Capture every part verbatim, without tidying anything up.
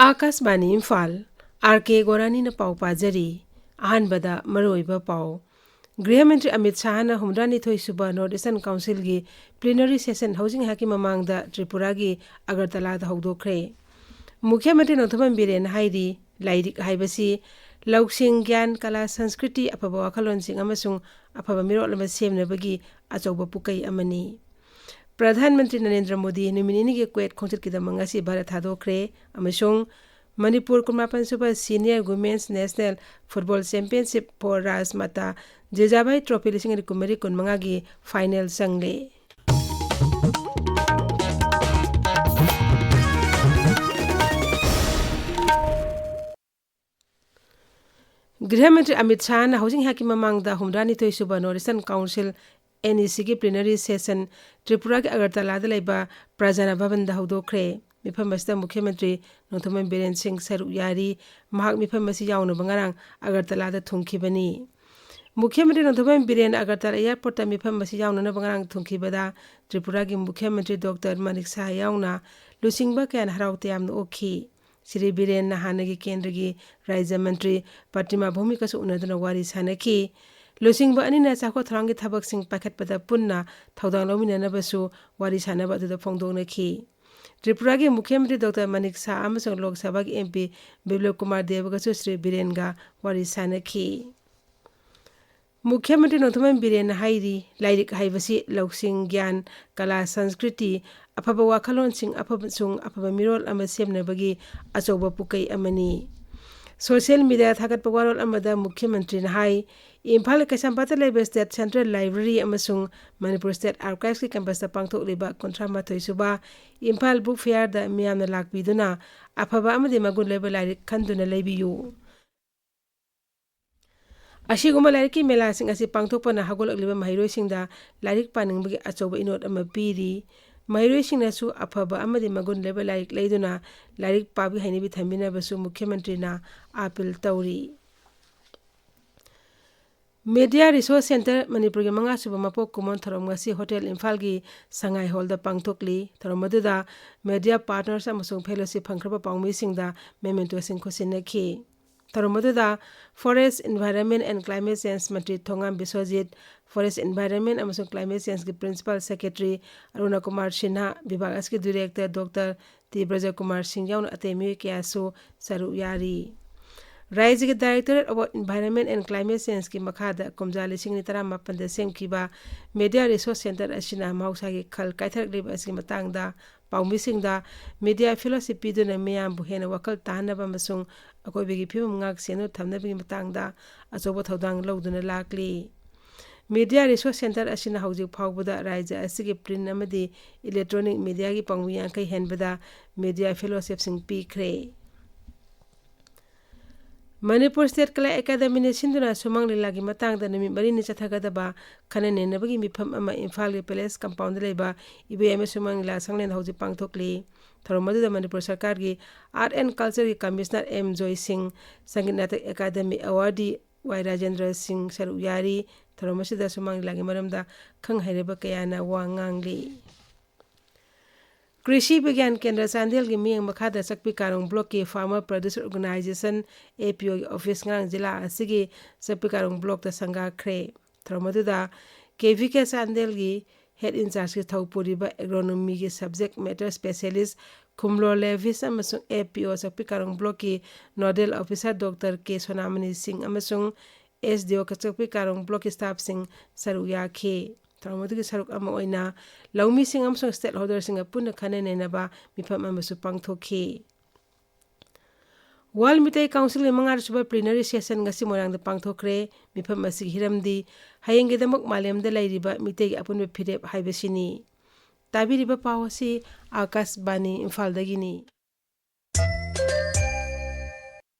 ꯑꯥꯀꯥꯁꯕꯥꯅꯤ Imphal, R ꯀꯦ ꯒꯣꯔꯥꯅꯤꯅ ꯄꯥꯎ ꯄꯥꯖꯔꯤ꯫ ꯑꯍꯥꯟꯕꯗ ꯃꯔꯨꯑꯣꯏꯕ ꯄꯥꯎ꯫ ꯒ꯭ꯔꯤꯍ ꯃꯟꯇ꯭ꯔꯤ ꯑꯃꯤꯠ ꯁꯥꯍꯅ ꯍꯨꯝꯗ꯭ꯔꯥꯅꯤꯊꯣꯏ ꯁꯨꯕ North Eastern Councilꯒꯤ plenary session ꯍꯧꯖꯤꯛ ꯉꯥꯏꯍꯥꯛꯀꯤ ꯃꯃꯥꯡꯗ ꯇ꯭ꯔꯤꯄꯨꯔꯥꯒꯤ ꯑꯒꯔꯇꯂꯥꯗ ꯍꯧꯗꯣꯛꯈ꯭ꯔꯦ꯫ ꯃꯨꯈ꯭ꯌ ꯃꯟꯇ꯭ꯔꯤ ꯅꯣꯡꯊꯣꯝꯕꯝ ꯕꯤꯔꯦꯟꯅ ꯍꯥꯏꯔꯤ, ꯂꯥꯏꯔꯤꯛ ꯍꯥꯏꯕꯁꯤ ꯂꯧꯁꯤꯡ, ꯒ꯭ꯌꯥꯟ, ꯀꯂꯥ, ꯁꯪꯁꯀ꯭ꯔꯤꯇꯤ, ꯑꯐꯕ ꯋꯥꯈꯜꯂꯣꯟꯁꯤꯡ ꯑꯃꯁꯨꯡ ꯑꯐꯕ ꯃꯤꯔꯣꯜ ꯑꯃ ꯁꯦꯝꯅꯕꯒꯤ ꯑꯆꯧꯕ ꯄꯨꯀꯩ ꯑꯃꯅꯤ꯫ ꯄ꯭ꯔꯙꯥꯟ ꯃꯟꯇ꯭ꯔꯤ ꯅꯔꯦꯟꯗ꯭ꯔ ꯃꯣꯗꯤ ꯅꯨꯃꯤꯠ ꯅꯤꯅꯤꯒꯤ ꯀꯨꯋꯦꯠ ꯈꯣꯡꯆꯠꯀꯤꯗꯃꯛ ꯉꯁꯤ ꯚꯥꯔꯠ ꯊꯥꯗꯣꯛꯈ꯭ꯔꯦ ꯑꯃꯁꯨꯡ ꯃꯅꯤꯄꯨꯔ ꯀꯨꯟꯃꯥꯄꯟ ꯁꯨꯕ Senior Women's National Football Championship for Rajmata ꯖꯤꯖꯥꯕꯥꯏ Trophy ꯂꯤꯁꯤꯡ ꯑꯅꯤ ꯀꯨꯟꯃꯔꯤ ꯀꯨꯟꯃꯉꯥꯒꯤ final ꯆꯪꯂꯦ꯫ ꯒ꯭ꯔꯤꯍ ꯃꯟꯇ꯭ꯔꯤ ꯑꯃꯤꯠ ꯁꯥꯍꯅ ꯍꯧꯖꯤꯛ ꯉꯥꯏꯍꯥꯛꯀꯤ ꯃꯃꯥꯡꯗ ꯍꯨꯝꯗ꯭ꯔꯥꯅꯤꯊꯣꯏ ꯁꯨꯕ North Eastern Council, NECꯒꯤ plenary session ꯇ꯭ꯔꯤꯄꯨꯔꯥꯒꯤ ꯑꯒꯔꯇꯂꯥꯗ ꯂꯩꯕ ꯄ꯭ꯔꯖꯥꯅ ꯚꯕꯟꯗ ꯍꯧꯗꯣꯛꯈ꯭ꯔꯦ꯫ ꯃꯤꯐꯝ ꯑꯁꯤꯗ ꯃꯨꯈ꯭ꯌ ꯃꯟꯇ꯭ꯔꯤ ꯅꯣꯡꯊꯣꯝꯕꯝ ꯕꯤꯔꯦꯟ ꯁꯤꯡ ꯁꯔꯨꯛ ꯌꯥꯔꯤ꯫ ꯃꯍꯥꯛ ꯃꯤꯐꯝ ꯑꯁꯤ ꯌꯥꯎꯅꯕ ꯉꯔꯥꯡ ꯑꯒꯔꯇꯂꯥꯗ ꯊꯨꯡꯈꯤꯕꯅꯤ꯫ ꯃꯨꯈ꯭ꯌ ꯃꯟꯇ꯭ꯔꯤ ꯅꯣꯡꯊꯣꯝꯕꯝ ꯕꯤꯔꯦꯟ ꯑꯒꯔꯇꯂꯥ airportꯇ ꯃꯤꯐꯝ ꯑꯁꯤ ꯌꯥꯎꯅꯅꯕ ꯉꯔꯥꯡ ꯊꯨꯡꯈꯤꯕꯗ ꯇ꯭ꯔꯤꯄꯨꯔꯥꯒꯤ ꯃꯨꯈ꯭ꯌ ꯃꯟꯇ꯭ꯔꯤ ꯗꯣꯛꯇꯔ ꯃꯅꯤꯛ ꯁꯍꯥ ꯌꯥꯎꯅ ꯂꯨꯆꯤꯡꯕ ꯀꯌꯥꯅ ꯍꯔꯥꯎ ꯇꯌꯥꯝꯅ ꯑꯣꯛꯈꯤ꯫ ꯁ꯭ꯔꯤ ꯕꯤꯔꯦꯟꯅ ꯍꯥꯟꯅꯒꯤ ꯀꯦꯟꯗ꯭ꯔꯒꯤ ꯔꯥꯖ꯭ꯌ ꯃꯟꯇ꯭ꯔꯤ ꯄ꯭ꯔꯇꯤꯃꯥ ꯚꯧꯃꯤꯀꯁꯨ ꯎꯅꯗꯨꯅ ꯋꯥꯔꯤ ꯁꯥꯅꯈꯤ꯫ ꯂꯨꯆꯤꯡꯕ ꯑꯅꯤꯅ ꯆꯥꯎꯈꯠ ꯊꯧꯔꯥꯡꯒꯤ ꯊꯕꯛꯁꯤꯡ ꯄꯥꯏꯈꯠꯄꯗ ꯄꯨꯟꯅ ꯊꯧꯗꯥꯡ ꯂꯧꯃꯤꯟꯅꯅꯕꯁꯨ ꯋꯥꯔꯤ ꯁꯥꯅꯕ ꯑꯗꯨꯗ ꯐꯣꯡꯗꯣꯛꯅꯈꯤ꯫ ꯇ꯭ꯔꯤꯄꯨꯔꯥꯒꯤ ꯃꯨꯈ꯭ꯌ ꯃꯟꯇ꯭ꯔꯤ ꯗꯣꯛꯇꯔ ꯃꯅꯤꯛ ꯁꯍꯥ ꯑꯃꯁꯨꯡ ꯂꯣꯛ ꯁꯚꯥꯒꯤ MP ꯕꯤꯄ꯭ꯂꯕ ꯀꯨꯃꯥꯔ ꯗꯦꯕꯒꯁꯨ ꯁ꯭ꯔꯤ ꯕꯤꯔꯦꯟꯒ ꯋꯥꯔꯤ ꯁꯥꯅꯈꯤ꯫ ꯃꯨꯈ꯭ꯌ ꯃꯟꯇ꯭ꯔꯤ ꯅꯣꯡꯊꯣꯝꯕꯝ ꯕꯤꯔꯦꯟꯅ ꯍꯥꯏꯔꯤ, ꯂꯥꯏꯔꯤꯛ ꯍꯥꯏꯕꯁꯤ ꯂꯧꯁꯤꯡ, ꯒ꯭ꯌꯥꯟ, ꯀꯂꯥ, ꯁꯪꯁꯀ꯭ꯔꯤꯇꯤ, ꯑꯐꯕ ꯋꯥꯈꯜꯂꯣꯟꯁꯤꯡ ꯑꯃꯁꯨꯡ ꯑꯐꯕ ꯃꯤꯔꯣꯜ ꯑꯃ ꯁꯦꯝꯅꯕꯒꯤ ꯑꯆꯧꯕ ꯄꯨꯀꯩ ꯑꯃꯅꯤ꯫ Social mediaꯗ ꯊꯥꯒꯠꯄ ꯋꯥꯔꯣꯜ ꯑꯃꯗ ꯃꯨꯈ꯭ꯌ ꯃꯟꯇ꯭ꯔꯤꯅ ꯍꯥꯏ, ꯏꯝꯐꯥꯜ ꯀꯩꯁꯥꯝꯄꯥꯠꯇ ꯂꯩꯕ State Central Library ꯑꯃꯁꯨꯡ ꯃꯅꯤꯄꯨꯔ State Archivesꯀꯤ campusꯇ ꯄꯥꯡꯊꯣꯛꯂꯤꯕ ꯀꯨꯟꯊ꯭ꯔꯥ ꯃꯥꯊꯣꯏ ꯁꯨꯕ ꯏꯝꯐꯥꯜ Book Fairꯗ ꯃꯤꯌꯥꯝꯅ ꯂꯥꯛꯄꯤꯗꯨꯅ ꯑꯐꯕ ꯑꯃꯗꯤ ꯃꯒꯨꯟ ꯂꯩꯕ ꯂꯥꯏꯔꯤꯛ ꯈꯟꯗꯨꯅ ꯂꯩꯕꯤꯌꯨ꯫ ꯑꯁꯤꯒꯨꯝꯕ ꯂꯥꯏꯔꯤꯛꯀꯤ ꯃꯦꯂꯥꯁꯤꯡ ꯑꯁꯤ ꯄꯥꯡꯊꯣꯛꯄꯅ ꯍꯧꯒꯠꯂꯛꯂꯤꯕ ꯃꯍꯩꯔꯣꯏꯁꯤꯡꯗ ꯂꯥꯏꯔꯤꯛ ꯄꯥꯅꯤꯡꯕꯒꯤ ꯑꯆꯧꯕ ꯏꯅꯣꯠ ꯑꯃ ꯄꯤꯔꯤ꯫ ꯃꯍꯩꯔꯣꯏꯁꯤꯡꯅꯁꯨ ꯑꯐꯕ ꯑꯃꯗꯤ ꯃꯒꯨꯟ ꯂꯩꯕ ꯂꯥꯏꯔꯤꯛ ꯂꯩꯗꯨꯅ ꯂꯥꯏꯔꯤꯛ ꯄꯥꯕꯒꯤ ꯍꯩꯅꯕꯤ ꯊꯝꯕꯤꯅꯕꯁꯨ ꯃꯨꯈ꯭ꯌ ꯃꯟꯇ꯭ꯔꯤꯅ appeal ꯇꯧꯔꯤ꯫ Media Resource Center ꯃꯅꯤꯄꯨꯔꯒꯤ ꯃꯉꯥꯁꯨꯕ ꯃꯄꯣꯛ ꯀꯨꯝꯑꯣꯟ ꯊꯧꯔꯝ ꯉꯁꯤ ꯍꯣꯇꯦꯜ ꯏꯝꯐꯥꯜꯒꯤ ꯁꯉꯥꯏ ꯍꯣꯜꯗ ꯄꯥꯡꯊꯣꯛꯂꯤ꯫ ꯊꯧꯔꯝ ꯑꯗꯨꯗ media partners ꯑꯃꯁꯨꯡ fellowship ꯐꯪꯈ꯭ꯔꯕ ꯄꯥꯎꯃꯤꯁꯤꯡꯗ mementoꯁꯤꯡ ꯈꯨꯠꯁꯤꯟꯅꯈꯤ꯫ ꯊꯧꯔꯝ ꯑꯗꯨꯗ Forest, Environment and Climate Change Mantri Thongam Biswajit, Forest, Environment ꯑꯃꯁꯨꯡ Climate Changeꯒꯤ Principal Secretary ꯑꯔꯨꯅꯥ ꯀꯨꯃꯥꯔ ꯁꯤꯟꯍꯥ, ꯕꯤꯚꯥꯒ ꯑꯁꯤꯒꯤ Director ꯗꯣꯛꯇꯔ ꯇꯤ ꯕ꯭ꯔꯖꯀꯨꯃꯥꯔ ꯁꯤꯡ ꯌꯥꯎꯅ ꯑꯇꯩ ꯃꯤꯑꯣꯏ ꯀꯌꯥꯁꯨ ꯁꯔꯨꯛ ꯌꯥꯔꯤ꯫ ꯔꯥꯖ꯭ꯌꯒꯤ Directorate of Environment and Climate Changeꯀꯤ ꯃꯈꯥꯗ ꯀꯨꯝꯖꯥ ꯂꯤꯁꯤꯡ ꯑꯅꯤ ꯇꯔꯥꯃꯥꯄꯟꯗ ꯁꯦꯝꯈꯤꯕ Media Resource Center ꯑꯁꯤꯅ ꯃꯍꯧꯁꯥꯒꯤ ꯈꯜ ꯀꯥꯏꯊꯔꯛꯂꯤꯕ ꯑꯁꯤꯒꯤ ꯃꯇꯥꯡꯗ ꯄꯥꯎꯃꯤꯁꯤꯡꯗ media fellowship ꯄꯤꯗꯨꯅ ꯃꯤꯌꯥꯝꯕꯨ ꯍꯦꯟꯅ ꯋꯥꯈꯜ ꯇꯥꯍꯟꯅꯕ ꯑꯃꯁꯨꯡ ꯑꯀꯣꯏꯕꯒꯤ ꯐꯤꯕꯝ ꯉꯥꯛ ꯁꯦꯟꯗꯨꯅ ꯊꯝꯅꯕꯒꯤ ꯃꯇꯥꯡꯗ ꯑꯆꯧꯕ ꯊꯧꯗꯥꯡ ꯂꯧꯗꯨꯅ ꯂꯥꯛꯂꯤ꯫ Media Resource Center ꯑꯁꯤꯅ ꯍꯧꯖꯤꯛ ꯐꯥꯎꯕꯗ ꯔꯥꯖ꯭ꯌ ꯑꯁꯤꯒꯤ print ꯑꯃꯗꯤ electronic mediaꯒꯤ ꯄꯥꯎꯃꯤ ꯌꯥꯡꯈꯩ ꯍꯦꯟꯕꯗ media fellowshipꯁꯤꯡ ꯄꯤꯈ꯭ꯔꯦ꯫ ꯃꯅꯤꯄꯨꯔ State Kala Academyꯅ ꯁꯤꯟꯗꯨꯅ ꯁꯨꯃꯥꯡ ꯂꯤꯂꯥꯒꯤ ꯃꯇꯥꯡꯗ ꯅꯨꯃꯤꯠ ꯃꯔꯤꯅꯤ ꯆꯠꯊꯒꯗꯕ ꯈꯟꯅ ꯅꯩꯅꯕꯒꯤ ꯃꯤꯐꯝ ꯑꯃ ꯏꯝꯐꯥꯜꯒꯤ Palace Compoundꯗ ꯂꯩꯕ ꯏꯕꯣꯌꯥꯏꯃ ꯁꯨꯃꯥꯡ ꯂꯤꯂꯥ ꯁꯪꯂꯦꯟꯗ ꯍꯧꯖꯤꯛ ꯄꯥꯡꯊꯣꯛꯂꯤ꯫ ꯊꯧꯔꯝ ꯑꯗꯨꯗ ꯃꯅꯤꯄꯨꯔ ꯁꯔꯀꯥꯔꯒꯤ Art and Cultureꯒꯤ Commissioner ꯑꯦꯝ ꯖꯣꯏ ꯁꯤꯡ, ꯁꯪꯒꯤꯠ ꯅꯥꯇꯛ ꯑꯦꯀꯥꯗꯃꯤ awardee ꯋꯥꯏ ꯔꯥꯖꯦꯟꯗ꯭ꯔ ꯁꯤꯡ ꯁꯔꯨꯛ ꯌꯥꯔꯤ꯫ ꯊꯧꯔꯝ ꯑꯁꯤꯗ ꯁꯨꯃꯥꯡ ꯂꯤꯂꯥꯒꯤ ꯃꯔꯝꯗ ꯈꯪ ꯍꯩꯔꯕ ꯀꯌꯥꯅ ꯋꯥ ꯉꯥꯡꯂꯤ꯫ ꯀ꯭ꯔꯤꯁꯤ ꯕꯤꯒ꯭ꯌꯥꯟ ꯀꯦꯟꯗ꯭ꯔ ꯆꯥꯟꯗꯦꯜꯒꯤ ꯃꯤꯠꯌꯦꯡ ꯃꯈꯥꯗ ꯆꯛꯄꯤ ꯀꯥꯔꯣꯡ blockꯀꯤ Farmer Producer Organisation, APOꯒꯤ office ꯉꯔꯥꯡ ꯖꯤꯂꯥ ꯑꯁꯤꯒꯤ ꯆꯛꯄꯤ ꯀꯥꯔꯣꯡ blockꯇ ꯁꯪꯒꯥꯈ꯭ꯔꯦ꯫ ꯊꯧꯔꯝ ꯑꯗꯨꯗ KVK ꯆꯥꯟꯗꯦꯜꯒꯤ head in chargeꯀꯤ ꯊꯧ ꯄꯨꯔꯤꯕ agronomyꯒꯤ subject matter specialist ꯈꯨꯝꯂꯣ ꯂꯦꯚꯤꯁ ꯑꯃꯁꯨꯡ APO ꯆꯛꯄꯤ ꯀꯥꯔꯣꯡ blockꯀꯤ nodal officer ꯗꯣꯛꯇꯔ ꯀꯦ ꯁꯣꯅꯥꯃꯅꯤ ꯁꯤꯡ ꯑꯃꯁꯨꯡ SDO ꯆꯛꯄꯤ ꯀꯥꯔꯣꯡ blockꯀꯤ staffꯁꯤꯡ ꯁꯔꯨꯛ ꯌꯥꯈꯤ꯫ ꯊꯧꯔꯝ ꯑꯗꯨꯒꯤ ꯁꯔꯨꯛ ꯑꯃ ꯑꯣꯏꯅ ꯂꯧꯃꯤꯁꯤꯡ ꯑꯃꯁꯨꯡ stakeholderꯁꯤꯡꯒ ꯄꯨꯟꯅ ꯈꯟꯅ ꯅꯩꯅꯕ ꯃꯤꯐꯝ ꯑꯃꯁꯨ ꯄꯥꯡꯊꯣꯛꯈꯤ꯫ World ꯃꯤꯇꯩ Councilꯒꯤ ꯃꯉꯥꯁꯨꯕ plenary session ꯉꯁꯤ ꯃꯣꯏꯔꯥꯡꯗ ꯄꯥꯡꯊꯣꯛꯈ꯭ꯔꯦ꯫ ꯃꯤꯐꯝ ꯑꯁꯤꯒꯤ ꯍꯤꯔꯝꯗꯤ ꯍꯌꯦꯡꯒꯤꯗꯃꯛ ꯃꯥꯂꯦꯝꯗ ꯂꯩꯔꯤꯕ ꯃꯤꯇꯩꯒꯤ ꯑꯄꯨꯟꯕ ꯐꯤꯔꯦꯞ ꯍꯥꯏꯕꯁꯤꯅꯤ꯫ ꯇꯥꯕꯤꯔꯤꯕ ꯄꯥꯎ ꯑꯁꯤ ꯑꯥꯀꯥꯁꯕꯥꯅꯤ ꯏꯝꯐꯥꯜꯗꯒꯤꯅꯤ꯫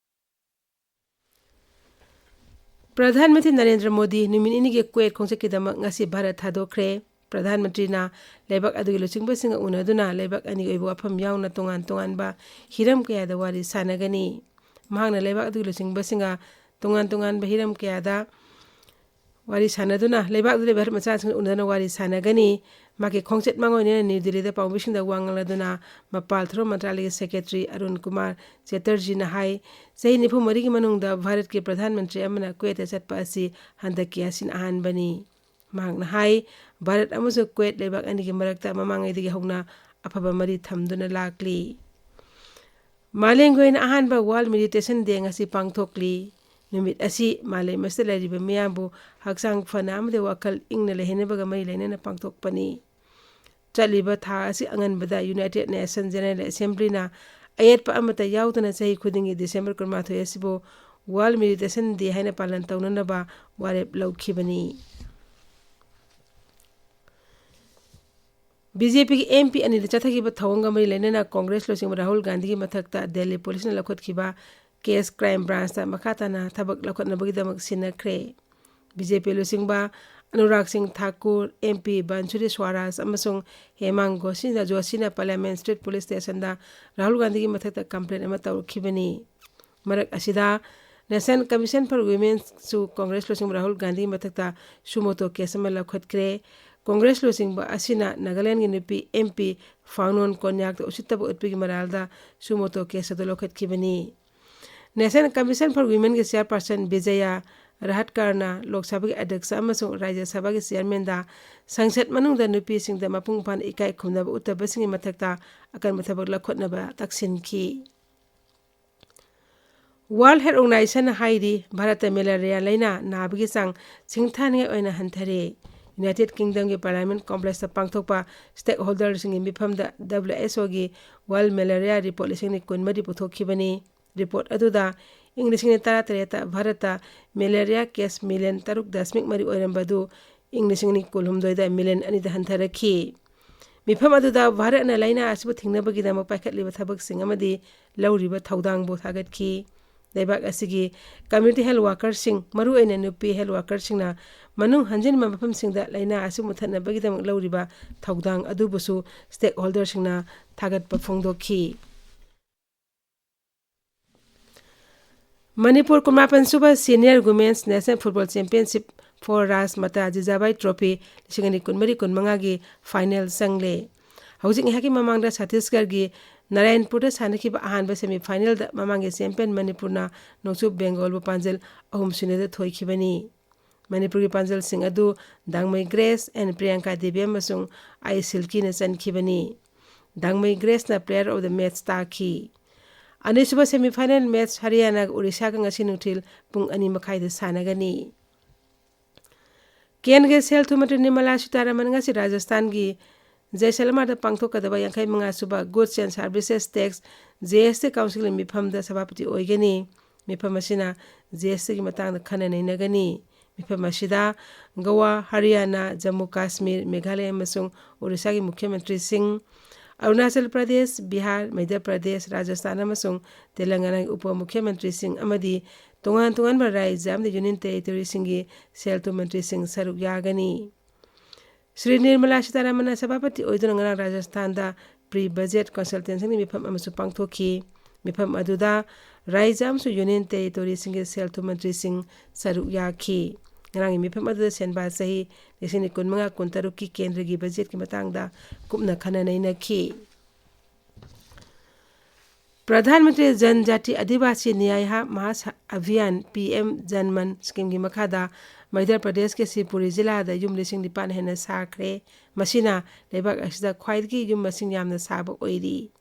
ꯄ꯭ꯔꯙꯥꯟ ꯃꯟꯇ꯭ꯔꯤ ꯅꯔꯦꯟꯗ꯭ꯔ ꯃꯣꯗꯤ ꯅꯨꯃꯤꯠ ꯅꯤꯅꯤꯒꯤ ꯀꯨꯋꯦꯠ ꯈꯣꯡꯆꯠꯀꯤꯗꯃꯛ ꯉꯁꯤ ꯚꯥꯔꯠ ꯊꯥꯗꯣꯛꯈ꯭ꯔꯦ꯫ ꯄ꯭ꯔꯙꯥꯟ ꯃꯟꯇ꯭ꯔꯤꯅ ꯂꯩꯕꯥꯛ ꯑꯗꯨꯒꯤ ꯂꯨꯆꯤꯡꯕꯁꯤꯡꯒ ꯎꯅꯗꯨꯅ ꯂꯩꯕꯥꯛ ꯑꯅꯤꯒꯤ ꯑꯣꯏꯕ ꯋꯥꯐꯝ ꯌꯥꯎꯅ ꯇꯣꯉꯥꯟ ꯇꯣꯉꯥꯟꯕ ꯍꯤꯔꯝ ꯀꯌꯥꯗ ꯋꯥꯔꯤ ꯁꯥꯟꯅꯒꯅꯤ꯫ ꯃꯍꯥꯛꯅ ꯂꯩꯕꯥꯛ ꯑꯗꯨꯒꯤ ꯂꯨꯆꯤꯡꯕꯁꯤꯡꯒ ꯇꯣꯉꯥꯟ ꯇꯣꯉꯥꯟꯕ ꯍꯤꯔꯝ ꯀꯌꯥꯗ ꯋꯥꯔꯤ ꯁꯥꯟꯅꯗꯨꯅ ꯂꯩꯕꯥꯛꯇꯨꯗ ꯂꯩꯕ ꯚꯥꯔꯠ ꯃꯆꯥꯁꯤꯡꯒ ꯎꯅꯗꯨꯅ ꯋꯥꯔꯤ ꯁꯥꯟꯅꯒꯅꯤ꯫ ꯃꯍꯥꯛꯀꯤ ꯈꯣꯡꯆꯠ ꯃꯥꯡꯑꯣꯏꯅꯅ ꯅ꯭ꯌꯨ ꯗꯤꯜꯂꯤꯗ ꯄꯥꯎꯃꯤꯁꯤꯡꯗ ꯋꯥ ꯉꯥꯡꯂꯗꯨꯅ ꯃꯄꯥꯜ ꯊꯧꯔꯝ ꯃꯟꯇ꯭ꯔꯥꯂꯌꯒꯤ ꯁꯦꯀ꯭ꯔꯦꯇꯔꯤ ꯑꯔꯨꯟ ꯀꯨꯃꯥꯔ ꯆꯦꯇꯔꯖꯤꯅ ꯍꯥꯏ, ꯆꯍꯤ ꯅꯤꯐꯨ ꯃꯔꯤꯒꯤ ꯃꯅꯨꯡꯗ ꯚꯥꯔꯠꯀꯤ ꯄ꯭ꯔꯙꯥꯟ ꯃꯟꯇ꯭ꯔꯤ ꯑꯃꯅ ꯀꯨꯋꯦꯠꯇ ꯆꯠꯄ ꯑꯁꯤ ꯍꯟꯗꯛꯀꯤ ꯑꯁꯤꯅ ꯑꯍꯥꯟꯕꯅꯤ꯫ ꯃꯍꯥꯛꯅ ꯍꯥꯏ, ꯚꯥꯔꯠ ꯑꯃꯁꯨꯡ ꯀꯨꯋꯦꯠ ꯂꯩꯕꯥꯛ ꯑꯅꯤꯒꯤ ꯃꯔꯛꯇ ꯃꯃꯥꯡꯉꯩꯗꯒꯤ ꯍꯧꯅ ꯑꯐꯕ ꯃꯔꯤ ꯊꯝꯗꯨꯅ ꯂꯥꯛꯂꯤ꯫ ꯃꯥꯂꯦꯝꯒꯤ ꯑꯣꯏꯅ ꯑꯍꯥꯟꯕ ꯋꯥꯔꯜ ꯃꯦꯗꯤꯇꯦꯁꯟ ꯗꯦ ꯉꯁꯤ ꯄꯥꯡꯊꯣꯛꯂꯤ꯫ ꯅꯨꯃꯤꯠ ꯑꯁꯤ ꯃꯥꯂꯦꯝ ꯑꯁꯤꯗ ꯂꯩꯔꯤꯕ ꯃꯤꯌꯥꯝꯕꯨ ꯍꯛꯆꯥꯡ ꯐꯅ ꯑꯃꯗꯤ ꯋꯥꯈꯜ ꯏꯪꯅ ꯂꯩꯍꯟꯅꯕꯒ ꯃꯔꯤ ꯂꯩꯅꯅ ꯄꯥꯡꯊꯣꯛꯄꯅꯤ꯫ ꯆꯠꯂꯤꯕ ꯊꯥ ꯑꯁꯤ ꯑꯉꯟꯕꯗ ꯌꯨꯅꯥꯏꯇꯦꯗ ꯅꯦꯁꯟ ꯖꯦꯅꯔꯦꯜ ꯑꯦꯁꯦꯝꯕ꯭ꯂꯤꯅ ꯑꯌꯦꯠꯄ ꯑꯃꯠꯇ ꯌꯥꯎꯗꯅ ꯆꯍꯤ ꯈꯨꯗꯤꯡꯒꯤ ꯗꯤꯁꯦꯝꯕꯔ ꯀꯨꯟꯃꯥꯊꯣꯏ ꯑꯁꯤꯕꯨ ꯋꯥꯔꯜ ꯃꯦꯗꯤꯇꯦꯁꯟ ꯗꯦ ꯍꯥꯏꯅ ꯄꯥꯂꯟ ꯇꯧꯅꯅꯕ ꯋꯥꯔꯦꯞ ꯂꯧꯈꯤꯕꯅꯤ꯫ ꯕꯤ ꯖꯦ ꯄꯤꯒꯤ ꯑꯦꯝ ꯄꯤ ꯑꯅꯤꯗ ꯆꯠꯊꯈꯤꯕ ꯊꯧꯑꯣꯡꯒ ꯃꯔꯤ ꯂꯩꯅꯅ ꯀꯣꯡꯒ꯭ꯔꯦꯁ ꯂꯨꯆꯤꯡꯕ ꯔꯥꯍꯨꯜ ꯒꯥꯟꯙꯤꯒꯤ ꯃꯊꯛꯇ ꯗꯦꯜꯂꯤ ꯄꯨꯂꯤꯁꯅ ꯂꯧꯈꯠꯈꯤꯕ ꯀꯦꯁ ꯀ꯭ꯔꯥꯏꯝ ꯕ꯭ꯔꯥꯟꯁꯇ ꯃꯈꯥ ꯇꯥꯅ ꯊꯕꯛ ꯂꯧꯈꯠꯅꯕꯒꯤꯗꯃꯛ ꯁꯤꯟꯅꯈ꯭ꯔꯦ꯫ ꯕꯤ ꯖꯦ ꯄꯤ ꯂꯨꯆꯤꯡꯕ ꯑꯅꯨꯔꯥꯒ ꯁꯤꯡ ꯊꯥꯀꯨꯔ, ꯑꯦꯝ ꯄꯤ ꯕꯟꯁꯨꯔꯤ ꯁ꯭ꯋꯥꯔꯥꯖ ꯑꯃꯁꯨꯡ ꯍꯦꯃꯥꯡ ꯒꯣꯁꯤꯅ ꯖꯣꯁꯤꯅ ꯄꯥꯔꯂꯤꯌꯥꯃꯦꯟ ꯁ꯭ꯇ꯭ꯔꯤꯠ ꯄꯨꯂꯤꯁ ꯁ꯭ꯇꯦꯁꯟꯗ ꯔꯥꯍꯨꯜ ꯒꯥꯟꯙꯤꯒꯤ ꯃꯊꯛꯇ ꯀꯝꯄ꯭ꯂꯦꯟ ꯑꯃ ꯇꯧꯔꯛꯈꯤꯕꯅꯤ꯫ ꯃꯔꯛ ꯑꯁꯤꯗ, National Commission for Womenꯁꯨ ꯀꯣꯡꯒ꯭ꯔꯦꯁ ꯂꯨꯆꯤꯡꯕ ꯔꯥꯍꯨꯜ ꯒꯥꯟꯙꯤꯒꯤ ꯃꯊꯛꯇ ꯁꯨꯃꯣꯇꯣ ꯀꯦꯁ ꯑꯃ ꯂꯧꯈꯠꯈ꯭ꯔꯦ꯫ ꯀꯣꯡꯒ꯭ꯔꯦꯁ ꯂꯨꯆꯤꯡꯕ ꯑꯁꯤꯅ ꯅꯥꯒꯥꯂꯦꯟꯒꯤ ꯅꯨꯄꯤ ꯑꯦꯝ ꯄꯤ ꯐꯥꯡꯅꯣꯟ ꯀꯣꯟꯌꯥꯛꯇ ꯎꯁꯤꯠꯇꯕ ꯎꯠꯄꯒꯤ ꯃꯔꯥꯜꯗ ꯁꯨꯃꯣꯇꯣ ꯀꯦꯁ ꯑꯗꯨ ꯂꯧꯈꯠꯈꯤꯕꯅꯤ꯫ National Commission for Womenꯒꯤ ꯆꯤꯌꯥꯔꯄꯥꯔꯁꯟ ꯕꯤꯖꯌꯥ ꯔꯥꯍꯠꯀꯥꯔꯅ ꯂꯣꯛ ꯁꯚꯥꯒꯤ ꯑꯗ꯭ꯌꯛꯁ ꯑꯃꯁꯨꯡ ꯔꯥꯖ꯭ꯌ ꯁꯚꯥꯒꯤ ꯆꯤꯌꯥꯔꯃꯦꯟꯗ ꯁꯪꯁꯠ ꯃꯅꯨꯡꯗ ꯅꯨꯄꯤꯁꯤꯡꯗ ꯃꯄꯨꯡ ꯐꯥꯅ ꯏꯀꯥꯏ ꯈꯨꯝꯅꯕ ꯎꯠꯇꯕꯁꯤꯡꯒꯤ ꯃꯊꯛꯇ ꯑꯀꯟꯕ ꯊꯕꯛ ꯂꯧꯈꯠꯅꯕ ꯇꯛꯁꯤꯟꯈꯤ꯫ World Health Organizationꯅ ꯍꯥꯏꯔꯤ, ꯚꯥꯔꯠꯇ ꯃꯦꯂꯦꯔꯤꯌꯥ ꯂꯥꯏꯅꯥ ꯅꯥꯕꯒꯤ ꯆꯥꯡ ꯁꯤꯡꯊꯥꯅꯤꯡꯉꯥꯏ ꯑꯣꯏꯅ ꯍꯟꯊꯔꯦ꯫ ꯌꯨꯅꯥꯏꯇꯦꯗ ꯀꯤꯡꯗꯝꯒꯤ ꯄꯥꯔꯂꯤꯌꯥꯃꯦꯟ ꯀꯣꯝꯄ꯭ꯂꯦꯛꯁꯇ ꯄꯥꯡꯊꯣꯛꯄ ꯁ꯭ꯇꯦꯛꯍꯣꯜꯗꯔꯁꯤꯡꯒꯤ ꯃꯤꯐꯝꯗ W H Oꯒꯤ World Malaria Report ꯂꯤꯁꯤꯡ ꯑꯅꯤ ꯀꯨꯟꯃꯔꯤ ꯄꯨꯊꯣꯛꯈꯤꯕꯅꯤ꯫ ꯔꯤꯄꯣꯔꯠ ꯑꯗꯨꯗ ꯏꯪ ꯂꯤꯁꯤꯡ ꯑꯅꯤ ꯇꯔꯥꯇꯔꯦꯠꯇ ꯚꯥꯔꯠꯇ ꯃꯦꯂꯦꯔꯤꯌꯥ ꯀꯦꯁ ꯃꯤꯂꯤꯌꯟ ꯇꯔꯨꯛ ꯗꯁꯃꯤꯛ ꯃꯔꯤ ꯑꯣꯏꯔꯝꯕꯗꯨ ꯏꯪ ꯂꯤꯁꯤꯡ ꯑꯅꯤ ꯀꯨꯟꯍꯨꯝꯗꯣꯏꯗ ꯃꯤꯂꯤꯌꯟ ꯑꯅꯤꯗ ꯍꯟꯊꯔꯛꯈꯤ꯫ ꯃꯤꯐꯝ ꯑꯗꯨꯗ ꯚꯥꯔꯠꯅ ꯂꯥꯏꯅꯥ ꯑꯁꯤꯕꯨ ꯊꯤꯡꯅꯕꯒꯤꯗꯃꯛ ꯄꯥꯏꯈꯠꯂꯤꯕ ꯊꯕꯛꯁꯤꯡ ꯑꯃꯗꯤ ꯂꯧꯔꯤꯕ ꯊꯧꯗꯥꯡꯕꯨ ꯊꯥꯒꯠꯈꯤ꯫ ꯂꯩꯕꯥꯛ ꯑꯁꯤꯒꯤ ꯀꯝꯃ꯭ꯌꯨꯅꯤꯇꯤ ꯍꯦꯜꯊ ꯋꯥꯔꯀꯔꯁꯤꯡ, ꯃꯔꯨꯑꯣꯏꯅ ꯅꯨꯄꯤ ꯍꯦꯜꯊ ꯋꯥꯔꯀꯔꯁꯤꯡꯅ ꯃꯅꯨꯡ ꯍꯟꯖꯤꯟꯕ ꯃꯐꯝꯁꯤꯡꯗ ꯂꯥꯏꯅꯥ ꯑꯁꯤ ꯃꯨꯠꯊꯠꯅꯕꯒꯤꯗꯃꯛ ꯂꯧꯔꯤꯕ ꯊꯧꯗꯥꯡ ꯑꯗꯨꯕꯨꯁꯨ ꯁ꯭ꯇꯦꯛꯍꯣꯜꯗꯔꯁꯤꯡꯅ ꯊꯥꯒꯠꯄ ꯐꯣꯡꯗꯣꯛꯈꯤ꯫ ꯃꯅꯤꯄꯨꯔ ꯀꯨꯟꯃꯥꯄꯟ ꯁꯨꯕ Senior Women's National Football Championship for Rajmata Jijabai trophy ꯂꯤꯁꯤꯡ ꯑꯅꯤ ꯀꯨꯟꯃꯔꯤ ꯀꯨꯟꯃꯉꯥꯒꯤ ꯐꯥꯏꯅꯦꯜ ꯆꯪꯂꯦ꯫ ꯍꯧꯖꯤꯛ ꯉꯥꯏꯍꯥꯛꯀꯤ ꯃꯃꯥꯡꯗ ꯁꯠꯇꯤꯁꯒꯔꯒꯤ ꯅꯥꯔꯥꯌꯟꯄꯨꯔꯗ ꯁꯥꯟꯅꯈꯤꯕ ꯑꯍꯥꯟꯕ ꯁꯦꯃꯤ ꯐꯥꯏꯅꯦꯜꯗ ꯃꯃꯥꯡꯒꯤ ꯆꯦꯝꯄꯤꯌꯟ ꯃꯅꯤꯄꯨꯔꯅ ꯅꯣꯡꯆꯨꯞ ꯕꯦꯡꯒꯣꯜꯕꯨ ꯄꯥꯟꯖꯜ ꯑꯍꯨꯝ ꯁꯤꯅꯣꯗ ꯊꯣꯏꯈꯤꯕꯅꯤ꯫ ꯃꯅꯤꯄꯨꯔꯒꯤ ꯄꯥꯟꯖꯜꯁꯤꯡ ꯑꯗꯨ ꯗꯥꯡꯃꯩ ꯒ꯭ꯔꯦꯁ ꯑꯦꯟ ꯄ꯭ꯔꯤꯌꯥꯡꯀꯥ ꯗꯦꯕꯤ ꯑꯃꯁꯨꯡ ꯑꯥꯏ ꯁꯤꯜꯀꯤꯅ ꯆꯟꯈꯤꯕꯅꯤ꯫ ꯗꯥꯡꯃꯩ ꯒ꯭ꯔꯦꯁꯅ Player of the Match ꯇꯥꯈꯤ꯫ ꯑꯅꯤꯁꯨꯕ ꯁꯦꯃꯤ ꯐꯥꯏꯅꯦꯜ ꯃꯦꯠꯆ ꯍꯔꯤꯌꯥꯅꯥꯒ ꯑꯣꯔꯤꯁꯥꯒ ꯉꯁꯤ ꯅꯨꯡꯊꯤꯜ ꯄꯨꯡ ꯑꯅꯤ ꯃꯈꯥꯏꯗ ꯁꯥꯟꯅꯒꯅꯤ꯫ ꯀꯦꯟꯗ꯭ꯔꯒꯤ ꯁꯦꯜ ꯊꯨꯝ ꯃꯟꯇ꯭ꯔꯤ ꯅꯤꯔꯃꯂꯥ ꯁꯤꯇꯥꯔꯥꯃꯟ ꯉꯁꯤ ꯔꯥꯖꯁꯊꯥꯟꯒꯤ ꯖꯩꯁꯜꯃꯥꯔꯗ ꯄꯥꯡꯊꯣꯛꯀꯗꯕ ꯌꯥꯡꯈꯩ ꯃꯉꯥ ꯁꯨꯕ Goods and Services Tax, G S T, Councilꯒꯤ ꯃꯤꯐꯝꯗ ꯁꯚꯥꯄꯇꯤ ꯑꯣꯏꯒꯅꯤ꯫ ꯃꯤꯐꯝ ꯑꯁꯤꯅ G S Tꯒꯤ ꯃꯇꯥꯡꯗ ꯈꯟꯅ ꯅꯩꯅꯒꯅꯤ꯫ ꯃꯤꯐꯝ ꯑꯁꯤꯗ ꯒꯣꯋꯥ, ꯍꯔꯤꯌꯥꯅꯥ, ꯖꯝꯃꯨ ꯀꯥꯁꯃꯤꯔ, ꯃꯦꯘꯥꯂꯌꯥ ꯑꯃꯁꯨꯡ ꯑꯣꯔꯤꯁꯥꯒꯤ ꯃꯨꯈ꯭ꯌ ꯃꯟꯇ꯭ꯔꯤꯁꯤꯡ, ꯑꯔꯨꯅꯥꯆꯜ ꯄ꯭ꯔꯗꯦꯁ, ꯕꯤꯍꯥꯔ, ꯃꯙ꯭ꯌ ꯄ꯭ꯔꯗꯦꯁ, ꯔꯥꯖꯁꯊꯥꯟ ꯑꯃꯁꯨꯡ ꯇꯦꯂꯪꯒꯥꯅꯥꯒꯤ ꯎꯄ ꯃꯨꯈ꯭ꯌ ꯃꯟꯇ꯭ꯔꯤꯁꯤꯡ ꯑꯃꯗꯤ ꯇꯣꯉꯥꯟ ꯇꯣꯉꯥꯟꯕ ꯔꯥꯖ꯭ꯌ ꯑꯃꯗꯤ ꯌꯨꯅꯤꯌꯟ ꯇꯦꯔꯤꯇꯣꯔꯤꯁꯤꯡꯒꯤ ꯁꯦꯜ ꯊꯨꯝ ꯃꯟꯇ꯭ꯔꯤꯁꯤꯡ ꯁꯔꯨꯛ ꯌꯥꯒꯅꯤ꯫ ꯁ꯭ꯔꯤ ꯅꯤꯔꯃꯂꯥ ꯁꯤꯇꯥꯔꯥꯃꯟꯅ ꯁꯚꯥꯄꯇꯤ ꯑꯣꯏꯗꯨꯅ ꯉꯔꯥꯡ ꯔꯥꯖꯁꯊꯥꯟꯗ pre budget consultationꯒꯤ ꯃꯤꯐꯝ ꯑꯃꯁꯨ ꯄꯥꯡꯊꯣꯛꯈꯤ꯫ ꯃꯤꯐꯝ ꯑꯗꯨꯗ ꯔꯥꯖ꯭ꯌ ꯑꯃꯁꯨꯡ ꯌꯨꯅꯤꯌꯟ ꯇꯦꯔꯤꯇꯣꯔꯤꯁꯤꯡꯒꯤ ꯁꯦꯜ ꯊꯨꯝ ꯃꯟꯇ꯭ꯔꯤꯁꯤꯡ ꯁꯔꯨꯛ ꯌꯥꯈꯤ꯫ ꯉꯔꯥꯡꯒꯤ ꯃꯤꯐꯝ ꯑꯗꯨꯗ ꯁꯦꯟꯕꯥ ꯆꯍꯤ ꯂꯤꯁꯤꯡ ꯑꯅꯤ ꯀꯨꯟꯃꯉꯥ ꯀꯨꯟꯇꯔꯨꯛꯀꯤ ꯀꯦꯟꯗ꯭ꯔꯒꯤ ꯕꯖꯦꯠꯀꯤ ꯃꯇꯥꯡꯗ ꯀꯨꯞꯅ ꯈꯟꯅ ꯅꯩꯅꯈꯤ꯫ ꯄ꯭ꯔꯙꯥꯟ ꯃꯟꯇ꯭ꯔꯤ ꯖꯟ ꯖꯥꯇꯤ ꯑꯗꯤꯕꯥꯁꯤ ꯅ꯭ꯌꯥꯌ ꯃꯍꯥ ꯑꯚꯤꯌꯥꯟ, P M Jan Man schemeꯒꯤ ꯃꯈꯥꯗ ꯃꯙ꯭ꯌ ꯄ꯭ꯔꯗꯦꯁꯀꯤ ꯁꯤꯕꯄꯨꯔꯤ ꯖꯤꯂꯥꯗ ꯌꯨꯝ ꯂꯤꯁꯤꯡ ꯅꯤꯄꯥꯟ ꯍꯦꯟꯅ ꯁꯥꯈ꯭ꯔꯦ꯫ ꯃꯁꯤꯅ ꯂꯩꯕꯥꯛ ꯑꯁꯤꯗ ꯈ꯭ꯋꯥꯏꯗꯒꯤ ꯌꯨꯝ ꯃꯁꯤꯡ ꯌꯥꯝꯅ ꯁꯥꯕ ꯑꯣꯏꯔꯤ꯫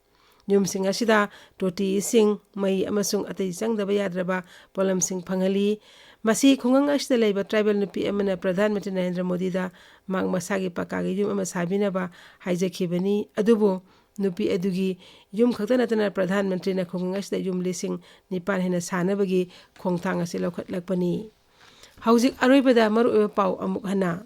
ꯌꯨꯝꯁꯤꯡ ꯑꯁꯤꯗ ꯇꯣꯇꯤ ꯏꯁꯤꯡ, ꯃꯩ ꯑꯃꯁꯨꯡ ꯑꯇꯩ ꯆꯪꯗꯕ ꯌꯥꯗ꯭ꯔꯕ ꯄꯣꯠꯂꯝꯁꯤꯡ ꯐꯪꯍꯜꯂꯤ꯫ ꯃꯁꯤ ꯈꯨꯡꯒꯪ ꯑꯁꯤꯗ ꯂꯩꯕ ꯇ꯭ꯔꯥꯏꯕꯦꯜ ꯅꯨꯄꯤ ꯑꯃꯅ ꯄ꯭ꯔꯙꯥꯟ ꯃꯟꯇ꯭ꯔꯤ ꯅꯔꯦꯟꯗ꯭ꯔ ꯃꯣꯗꯤꯗ ꯃꯍꯥꯛ ꯃꯁꯥꯒꯤ ꯄꯀꯥꯒꯤ ꯌꯨꯝ ꯑꯃ ꯁꯥꯕꯤꯅꯕ ꯍꯥꯏꯖꯈꯤꯕꯅꯤ꯫ ꯑꯗꯨꯕꯨ ꯅꯨꯄꯤ ꯑꯗꯨꯒꯤ ꯌꯨꯝ ꯈꯛꯇ ꯅꯠꯇꯅ ꯄ꯭ꯔꯙꯥꯟ ꯃꯟꯇ꯭ꯔꯤꯅ ꯈꯨꯡꯒꯪ ꯑꯁꯤꯗ ꯌꯨꯝ ꯂꯤꯁꯤꯡ ꯅꯤꯄꯥꯟ ꯍꯦꯟꯅ ꯁꯥꯅꯕꯒꯤ ꯈꯣꯡꯊꯥꯡ ꯑꯁꯤ ꯂꯧꯈꯠꯂꯛꯄꯅꯤ꯫ ꯍꯧꯖꯤꯛ ꯑꯔꯣꯏꯕꯗ ꯃꯔꯨꯑꯣꯏꯕ ꯄꯥꯎ ꯑꯃꯨꯛ ꯍꯟꯅ꯫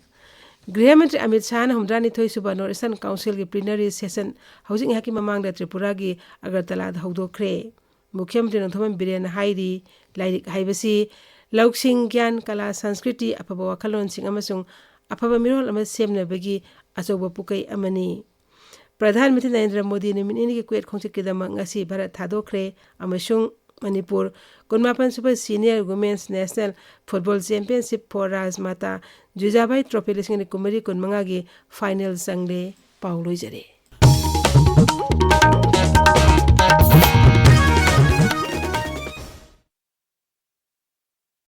ꯒ꯭ꯔꯤꯍ ꯃꯟꯇ꯭ꯔꯤ ꯑꯃꯤꯠ ꯁꯥꯍꯅ ꯍꯨꯝꯗ꯭ꯔꯥꯅꯤꯊꯣꯏ ꯁꯨꯕ North Eastern Councilꯒꯤ plenary session ꯍꯧꯖꯤꯛ ꯉꯥꯏꯍꯥꯛꯀꯤ ꯃꯃꯥꯡꯗ ꯇ꯭ꯔꯤꯄꯨꯔꯥꯒꯤ ꯑꯒꯔꯇꯂꯥꯗ ꯍꯧꯗꯣꯛꯈ꯭ꯔꯦ꯫ ꯃꯨꯈ꯭ꯌ ꯃꯟꯇ꯭ꯔꯤ ꯅꯣꯡꯊꯣꯝꯕꯝ ꯕꯤꯔꯦꯟꯅ ꯍꯥꯏꯔꯤ, ꯂꯥꯏꯔꯤꯛ ꯍꯥꯏꯕꯁꯤ ꯂꯧꯁꯤꯡ, ꯒ꯭ꯌꯥꯟ, ꯀꯂꯥ, ꯁꯪꯁꯀ꯭ꯔꯤꯇꯤ, ꯑꯐꯕ ꯋꯥꯈꯜꯂꯣꯟꯁꯤꯡ ꯑꯃꯁꯨꯡ ꯑꯐꯕ ꯃꯤꯔꯣꯜ ꯑꯃ ꯁꯦꯝꯅꯕꯒꯤ ꯑꯆꯧꯕ ꯄꯨꯀꯩ ꯑꯃꯅꯤ꯫ ꯄ꯭ꯔꯙꯥꯟ ꯃꯟꯇ꯭ꯔꯤ ꯅꯔꯦꯟꯗ꯭ꯔ ꯃꯣꯗꯤ ꯅꯨꯃꯤꯠ ꯅꯤꯅꯤꯒꯤ ꯀꯨꯋꯦꯠ ꯈꯣꯡꯆꯠꯀꯤꯗꯃꯛ ꯉꯁꯤ ꯚꯥꯔꯠ ꯊꯥꯗꯣꯛꯈ꯭ꯔꯦ ꯑꯃꯁꯨꯡ ꯃꯅꯤꯄꯨꯔ ꯀꯨꯟꯃꯥꯄꯟ ꯁꯨꯕ Senior Women's National Football Championship for Rajmata ꯖꯤꯖꯥꯕꯥꯏ Trophy ꯂꯤꯁꯤꯡ ꯑꯅꯤ ꯀꯨꯟꯃꯔꯤ ꯀꯨꯟꯃꯉꯥꯒꯤ final ꯆꯪꯂꯦ꯫ ꯄꯥꯎ ꯂꯣꯏꯖꯔꯦ꯫